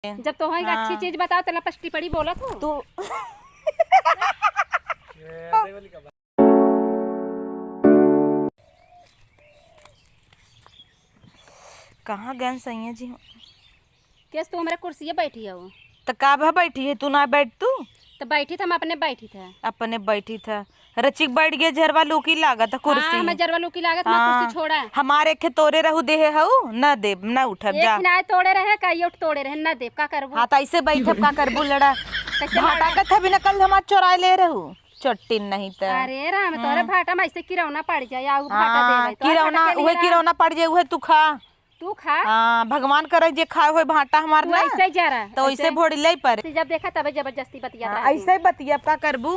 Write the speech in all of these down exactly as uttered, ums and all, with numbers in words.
जब तोहई हाँ। अच्छी चीज बताओ, तो लपस्टी पड़ी बोलत हो। तू कहाँ गए सैया जी? केस तू हमरे कुर्सिये बैठी हो। त का भा बैठी है, तू ना बैठ तू? त बैठी था, हम अपने बैठी था। अपने बैठी था। रचिक बैठ गए, झरवा लूकी लागत है कुर्सी। हाँ, हमें झरवा लूकी लागत, हमार हाँ, कुर्सी छोड़ा। हमार एक तोरे रहू देहे हऊ, ना देब, ना उठब, एक जा। ना तोड़े रहे, का ये उठ तोड़े रहे, ना देब, का करबू? हाँ, त ऐसे बैठब, का करबू लड़ा? कैसे भाटा लड़ा? का था बिना कल हमार चोराए ले रहू, चोट्टिन नहीं त। अरे राम, तोरे हाँ। भाटा में ऐसे किरौना पड़ जाए, आऊ भाटा हाँ, देवे, तोरे किरौना, भाटा के उहे लिए किरौना पड़ जाए, उहे तू खा। तू खा। हाँ, भगवान करे जे खाए होए भाटा हमार तू ना, ऐसे ही जा रहा, तो ऐसे ऐसे। भोड़ी ले पर। जब देखा तबे जबरदस्ती बतिया हाँ, रहा है। ऐसे ही बतिया, अब का करबू?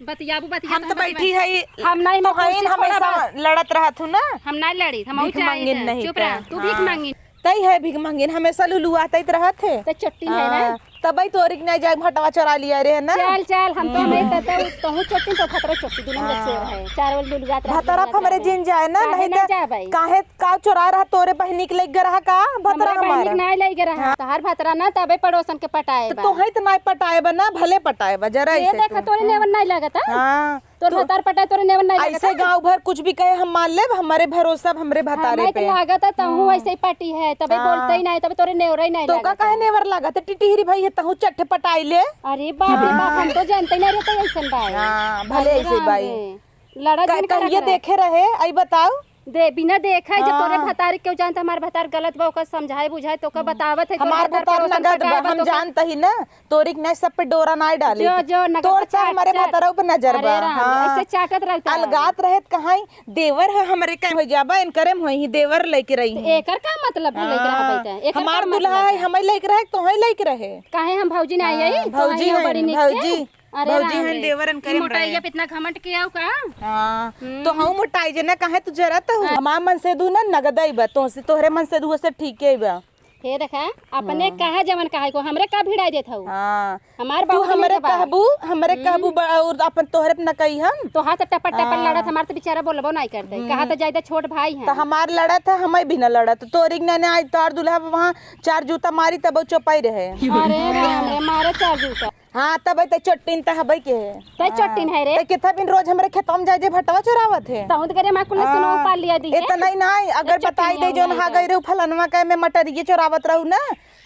बतियाबू, बतिया हम तो तो हम बैठी बतिया। है, हम नहीं, तो मैं हईन कुर्सी छोड़ा हमेशा बस। लड़त रहत हूँ ना। हम नहीं लड़ी, हम भीख चाहे मांगिन थे। नहीं चुप रह, का। तू भीख हाँ। मांगिन। तई है भीख मांगिन, हमेशा लुलुआ तई रहत है। तो चट्टी है ना। हाँ, तबई तोरी के नहीं जाए, भटवा चोरा लिया रे ना। चल, चल, हम तो हम्म। नहीं, तो, तो, तोहू चट्टी, तो भतरा चट्टी, दोनों में हाँ। चोर है। चार वो लुलुआ रहत भतरा है, हमरे रहत है। जिन जाए ना, काहे नहीं ना तो जाए भाई? काहे का चोरा रहा तोरे बहिनी के लइके रहा का? भतरा हमरा बहिनी हमारा। के नाई लइके रहा। हाँ। तहार भतरा ना तबे पड़ोसन के पटाए तो बा। तोहे तो नाई पटाए बा ना, भले पटाए बा, जरा ये ऐसे देखा तू। तोरे हाँ। नेवन नाई लागत, हाँ? हाँ। तोर तू भतार पटाए तोरे नेवन नाई लागत, ऐसे हाँ? गाँव भर कुछ भी कहे हम मान लेब, हमरे भरोसा अब हमरे भतारे हमें तो पे। लागत है तहूँ हाँ। ऐसे ही पटी है, तबे हाँ। बोलते ही नाई, तबे तोरे नेवरा ही नाई तो का लागत काहे है। नेवर लागत है? टिटिहरी भाई है, तहूँ चट्ठ पटाई ले। अरे बाप रे बाप, हाँ। हम तो जानते ही नहीं रहते ऐसन बाई। हाँ, भले अरे ऐसे राम बाई। रे। लड़ा का-, जिन करा कहिए करा। देखे रहे, आई बताओ। दे, बिना देखे, जब तोरे हाँ। भतार के केहू जानत, हमार भतार गलत बा, ओकर समझाए बुझाए, तो ओकर हम्म। बतावत है, तोर हमार भतार भतार पड़ोसन नगद पटाए बा, बा, हम तो ओकर जानत ही ना, तोरी के नहीं सब पे डोरा नाई डाली। जो, जो, नगद तोर तो चाट, हमारे चाट। भतारऊ पे नजर अरे बा, राम, हाँ। ऐसे चाटत रहता है। अलगात रहे त कहाँ ही देवर है हमरे का हो जाबा, इनकरे में होई ही देवर लइके रही तो ही। एकर का मतलब है लइके रहबे हाँ। त? एकर का हमार दुल्हा मतलब है, है? हमें लइके रहे, तोहे लइके रहे। काहे हम भौजी ना आई हाँ, है? तो भौजी आई हो हैं, बड़ी निक के? भौजी। अरे भौजी राम हन रे। देवर इनकरे ई में मोटाइया रहे। पे इतना घमंड के आओ का? हाँ, हम्म। तो हऊ मोटाई जे ना, काहे तू जरत हऊ? हाँ। हमार मनसेधु ना नगदई बा, तोहसे, तोहरे मनसेधु से ठीके बा। हे देखा, अपने हाँ। कहा जवन कहा को, हमरे का भिड़ाई देत हऊ? हाँ। हमार तू बहू बने हमरे के बा। कहबू, हमरे हम्म। कहबू बा, और अपन तोहरे पे न कही हम। तो हाथ टपर टपर हाँ। लड़त, हमार तो बेचारा बोलबो नाई करते। हम्म। कहा तो जायदा छोट भाई हैं। तो हमार लड़त है, हमें भी न लड़त। तोरी के नने आई, तोर दुल्हा पे वहाँ चार जूता मारी, तब चौपाई रहे। अरे राम रे, मारे चार जूता। हाँ, तब ते चट्टिन त हबई के है। ते चट्टिन है रे। ते कितना बिन रोज हमरे खेतवा में जाए जे भटवा चोरावत है। तहूँ तो करे माँ कुल सुनो हाँ। पाल लिया दी है। इतना ही ना, अगर ए, चट्टिन बताई दे है जोन उन्हें हा तो। गई रहू फलनवा के में मटरिये चोरावत रहू ना,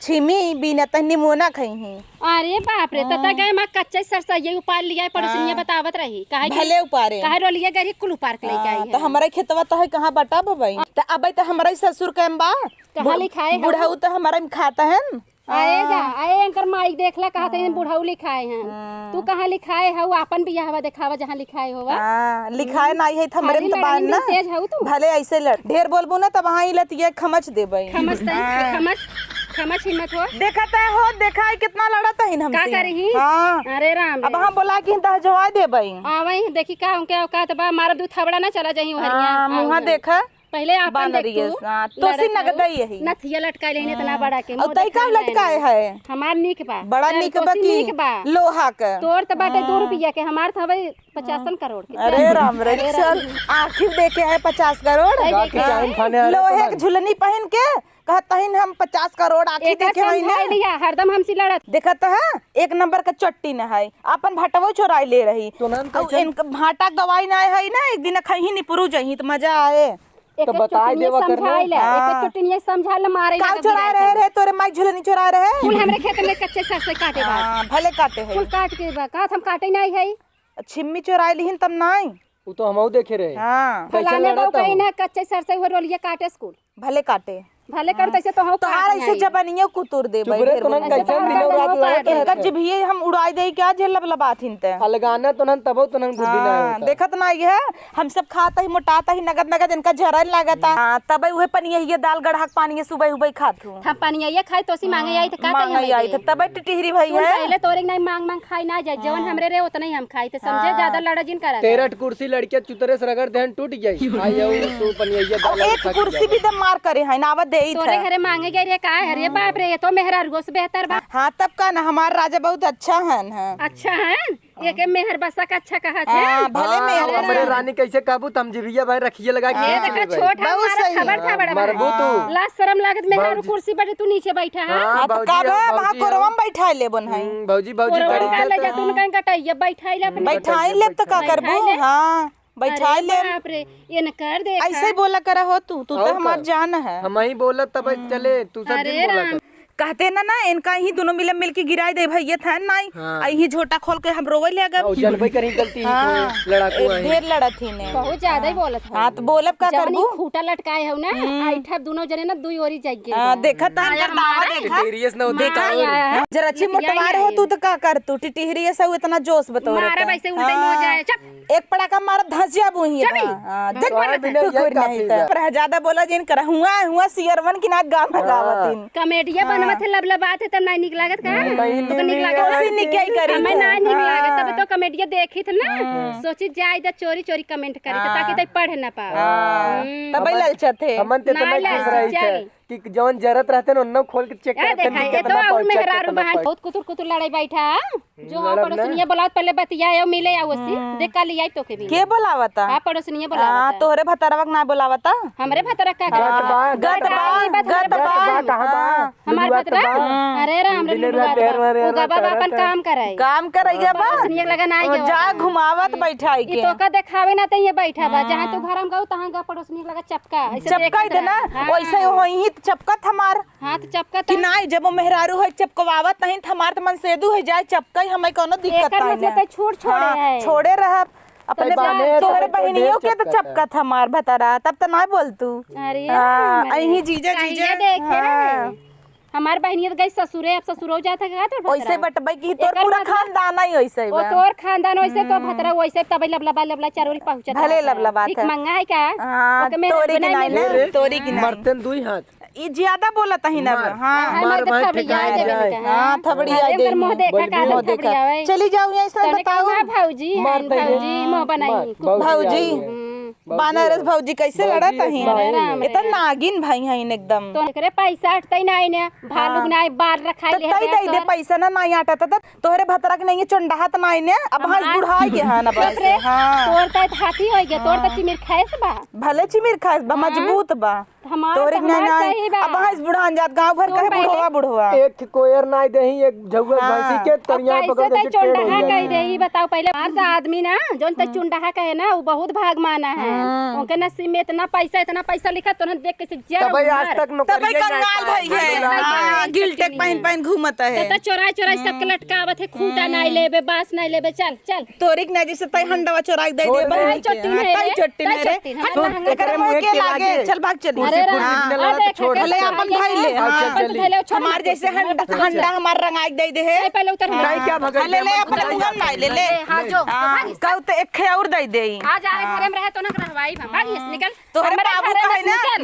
छिमी बिना त निमोना खई ही। अरे बाप रे, तता हाँ। गए माँ कच्चे सरसा ये उपाल लिया है, पड़ोसिनिया हाँ। बतावत रही। काहे कि भले उपारे। काहे रोलिया गरी कुल उपार के लेके आई हाँ, है। तो हमारे खेतवा तो है कहाँ बटा बबई? हाँ। तो अबे तो हमारे ससुर के में बा। कहाँ बु-, लिखाए है? बुढ़ऊ तो हमारे में खाता है। आए जा, हाँ। आए एंकर माई देख ला, कहा तहीं हाँ। बुढ़ऊ लिखाए हैं। हाँ। तू कहाँ लिखाए हऊ? आपन बियाहवा देखावा जहाँ लिखाए होवा। हाँ, लिखाए हम्म। नाई है, हमरे खाली में तो लड़ाई बान में ना। तेज हऊ तू। भले ऐसे लड़, ढेर बोलबू ना तब वहाँ इलत ये खमच देबई। खमच तई, हाँ। खमच, खमच हिम्मत हो। देखत है हो, देखा है कितना लड़त है हमसे। का करी ही? हाँ। अरे राम अब रे। हम बोला कि दहजवा देबई। आवे ही, देखी का उनके औकात बा, मारा दू थबड़ा ना चला जाही ओहरिया। हाँ, मुँहा आवे। देखा। पहले आपन बानर देख ये तू, सा-, तो सी लड़त नगदई हो, यही। नथिया लटकाए लेहिन इतना हाँ। बड़ा के, और मुँह तई का देखाए लटकाए लेहिन। है? हमार नीक बा। बड़ा चल, नीक बा तोसी की नीक बा। लोहा के। तोर त बाटे दो हाँ। रुपया के, हमार त हवे पचासन करोड़ के। अरे चल। राम रे, अरे राम। चल, आँखी देखे है पचास करोड़। तई का देखे चाही है। खाने आने लोहे तो के झुलनी पहिन के कहत तहिन हम पचास करोड़ आँखी एकर देखे हई ना। समझाई लिया, हरदम हमसे लड़त। देखत है, एक नंबर का चट्टी न है, आपन भटवो चोराई ले रही। तो नन अब कैसन? इनका भाटा गवाई ना है ना, एक दिन खही निपुरु जही त मजा आए। एक तो एक बताई चुटनी देवा करने। समझाई ले, एक एक हाँ। चुटनी समझा ले, मारे का लगे चोरा बिलाई रहे के। रे, तोरे माई झुलनी चोरा रहे? कुल हमरे खेत में कच्चे सरसों काटे बा। हाँ, भले काटे है। कुल काट के बा, का हम काटे नहीं है? छिम्मी चोराई लिहिन तब नाई। उ तो हमहू देखे रहे। हाँ। कैसे फलाने लड़ा बाबू था कहीं वो? ना कच्चे सरसों वो रोलिए काटे स्कूल। भले काटे। भले कर हाँ। तैसे तो हम तोहार काट ऐसे नहीं। जबनियो कुतुर दे चुप भाई, रे, ढेर तो बोल। नन ऐसे कैसे तो दिन हम रात काट लड़ते नहीं। रहते गजब हैं। ये हम उड़ाई दे क्या जे लबलबात हिन ते। अलगाना तो नन तबो तो नन गुड्डी ना हाँ, होता। देखत ना ये है, हम सब खाता ही मोटाता ही नगद नगद इनका जरन लागता। हाँ, तबे उहे पनिया ये दाल गढ़ा के पानी ये सुबह उबह खात हूँ। हम पनिया ये खाई तोसी मांगे आई तो का मांगे कहे आई दे? तो तबे टिटिहरी भाई सुन है। पहले तोरे नहीं मांग मांग खाई ना जाए, जवन हाँ। हमरे रे उतना ही हम खाई, तो समझे हाँ। ज्यादा लड़ा जिन करत। तेरह कुर्सी लड़के चुतरे से रगड़ देहन टूट जाई। आई जाऊ तू पनिया अब दाल एक खा के कुर्सी जावा। भी दे मार करे है ना, आवत यही तोरे था। घरे मांगे गए रे, का है रे? बाप रे, ये तो मेहरारुओ से बेहतर बा। हाँ, तब का ना, हमार राजा बहुत अच्छा हन, हाँ। अच्छा हन? ये के मेहर बसा का अच्छा कहत है? हाँ, भले हाँ, मेहर हमरे बसा। रानी कैसे कहबू, त हम जिभिया भाई रखिए लगा के ये खींच देखा, लेबै। छोट है, बहुत हमारा सही। खबर था बड़ा मरबू भाई। तू। लाज शरम लागत, मेहरारू भौजी। कुर्सी पर तू नीचे बैठा है। हाँ, हाँ, तो भौजी, का हाँ, बा, वहाँ भौजी, कोरवा हाँ। में बैठा लेबो नहीं। हम्म, भौजी, भौजी, कोरवा बड़ी का ले जा, तू उनका कटैया बैठा ले अपने। बैठा ही लेब तो का बैठा करबू? ले। हाँ। बैठा अरे ले। बाप रे, इनकर देखा। ऐसे ही बोला करा हो तू, तू तो और हमार का? जान है। हम ही बोलत तब हम्म। चले, तू सब अरे दिन बोला राम। कर। कहते ना, ना, इनका ही दोनों मिले मिल के गिराई दे भैया था नाई। हाँ। आ यही झोटा खोल के हम रोवे ले अगर। हाँ, जनबे करी गलती ही हाँ। तो लड़ाकू ए, आए। ढेर लड़त ही ने। बहुत ज्यादा ही बोलत हो। हाँ, तो बोलब का जवन ई करबू? खूटा लटकाए हो ना, हम्म। ऐठा दोनों जने ना दुई ओरी जाइए हाँ, बा। देखा था आया अंदर दावा हमारा। देखा। सीरियस ना होती माँ तो। आया है। जरा अच्छी पिटिया ही मोटवार हो आया। तू तो का कर तू? टिटिहरी ऐसा इतना जोश बतौरत मारा है। वैसे उल्टे मुंह हाँ। जाए, चुप। एक पड़ाका मार धंसिया बुही चली। बा। हाँ, देख तो बड़ अभी नहीं, कुकुर ये नहीं काफी था। बा। पर ज्यादा बोला जिन कर हुआ, हुआ सियरवन की ना गाना हाँ। गावतिन। कॉमेडिया हाँ। बनवत है, लबलबात है, तब नहीं निक लागत का? हम्म, नहीं, तोके निक लागत? कोशिश नहीं क्या ही करी हमें थे। ना निक लागत, तब हाँ। तो कॉमेडिया देखी थे ना। हम्म। सोची जाए इधर चोरी चोरी कमेंट करी, हाँ। ताकि तई पढ़ ना पाओ। हाँ। हम्म। तब ही हमन, ललचत है। हमन ते तो ना नहीं खुश लालच, रही थे। चली। कि जवन जरत रहते ना, उन्ना खोल के चेक ए, करते देखा, ना, ये तो कितना और पहुंचा, मेहरारू कितना बहान पहुंचा। बहुत कुतुर कुतुर लड़ाई बैठा, जो हम्म, हाँ, लड़ब ना। पड़ोसनिया बोलावत, पहले बतिया आओ, मिले आओ, ओसी, हम्म। देख का लियाई तोके भी। के बोलावता? हाँ, पड़ोसनिया आ, बोलावता। तोहरे भतरवा के ना बोलावता? हमरे भतरा का गत करवा? बात, गत गत बात, बात, गत गत बात, बात, कहाँ बा? हाँ। हमार लुलुआ भतरा? तो बा। अरे राम रे, दिन लुलुआ रात तो बा। हेर, हेर, उ गबा बा हेर, अपन हेर। काम करे। काम करे गबा? पड़ोसनिया के लगा ना आई गबा? जा घुमावत बैठाई ई के। तोका देखावे ना तो ये बैठा बा, जहाँ तू हाँ। घर में गऊ, तहाँ गा पड़ोसनिया के लगा चपका, ऐसे चपका देखत ही देना, रहा। हाँ। वैसे होई ही तो चपकत हमार। हाँ, तो चपका कि तो। नाई, जब वो मेहरारू है, चपकवावत नहीं, तो हमार तो मन सेदू है जाए, चपका ही, हमें कोनो दिक्कत एकर नहीं मतलब है। तो छोड़ छोड़े हाँ, है। छोड़े रहब। अपने तई बा-, बाने तो तोहरे तो बहनियों ढेर के तो चपकत है। चपकत हमार भतरा, तब तो ना बोल तू। अरे हाँ, राम रे। अही जीजा, कहिए जीजा। देखे। हाँ। हमार बहनिया तो गई ससुरे, अब ससुरो जात है का तोर भतरा? ओइसे बटबै कि तोर एकर पूरा मतलब खानदान ही ओइसे वो बा। तोर खानदान ओइसे, तो हम्म। भतरा ओइसे, तब लबलबा, लबला चारों ओरी पहुँचत भले रहत है। लबलबात भीख है। मंगा है का? हाँ, ओके मेरे तोरी की बनाए नाई में ना, रे, तोरी की नाई। मरतन दुई हाथ। ई ज्यादा बोलत ही ना, मार, हाँ। हाँ, मार मार भाई, ठेकाए ठेकाए जाए। देबे ना। हाँ, थबड़ी बोल आई दे, देई। ओकर मुँह देखा, बोल का दे, मुँह थबड़ी देखा। आवे। चली जाओ यहाँ से, तने बताओ। कहा, "भौजी, मार हाँ, दे। भौजी, मुँह बनाई।" मार, भौजी भौजी। आई। हम्म। भौजी भौजी, आई। भौजी कैसे भौजी लड़त ही? अरे राम रे। इतना नागिन भाई हैं एकदम। तो एकरे पैसा अटतै नाई ने, भालू हाँ। नाई, बाल रखाई तो ले तई हवे दे दे तोहर। पैसा ना, नाई आटा तो तोहरे भतरा के नहीं चोंडाहत नाई ने, अब हमार हंस बुढ़ाई के हैं ना चुप पैसे। रे। हाँ। तोर तै हाथी होई गया, तोर तै हाँ। चिमिर खाए से बा। भले चिमिर खाए से बा, हाँ। मजबूत बा। हमार तोहरे तो के नाई, हमार नाई। सही बा। अब भैंस बुढ़ान जात, गाँव भर सुन कहे पहले। बुढ़वा, बुढ़वा। एक कोयर नाई देही, एक झउआ हाँ। भैंसी के अब तरिया कैसे पकड़ तै के टेढ़ हो चुंडहा जाए। कह देही, बताओ पहले। हमार तो आदमी ना, जौन तै हम्म। चुंडहा कहे ना, वो बहुत भागमाना है। हम्म। उनके नसीब में इतना पैसा, इतना पैसा लिखा, तो ना देख के से जर तब भाई आज उमर। तक नौकरी तब भाई नहीं कंगाल पाए, भाई है। नहीं पाए। हाँ, गिल टेक पहन पहन घूमत है। तो, तो चोराई चोराई सबके हम्म। लटकावत है, खूटा हम्म। नाई लेबे, बांस नाई लेबे, चल, चल। तोरी के नाई जैसे तई हंडवा चोराई दे छोड़ दे दे। भाई, चोटी हाँ, नहीं तई रे, चोटी तई नहीं रे। चोटी नहीं। हट, सुन, हट, एकरे हट। मुँह के लागे, चल भाग चली। अरे उसे राम, कुर्सी आ ले देख, लगा, छोड़ ले दे। अपन भाई ले, भाई, हाँ। चल, चल, ले। हमार जैसे हंडा, हंडा हमार रंगाई दे दे है। ए, पहले उतर। नहीं, क्या भगत हाँ, ले, ले, अपन मुँह ना ले, ले। ए, हाँ, जो, हाँ, भाग। कहू तो एक खे और दे दे। आ जा, हाँ। घरे में रहे तो ना रहवाई, भाग, भाग, निकल। तोहरे हमारे बाबू घरे कहे में ना, निकल।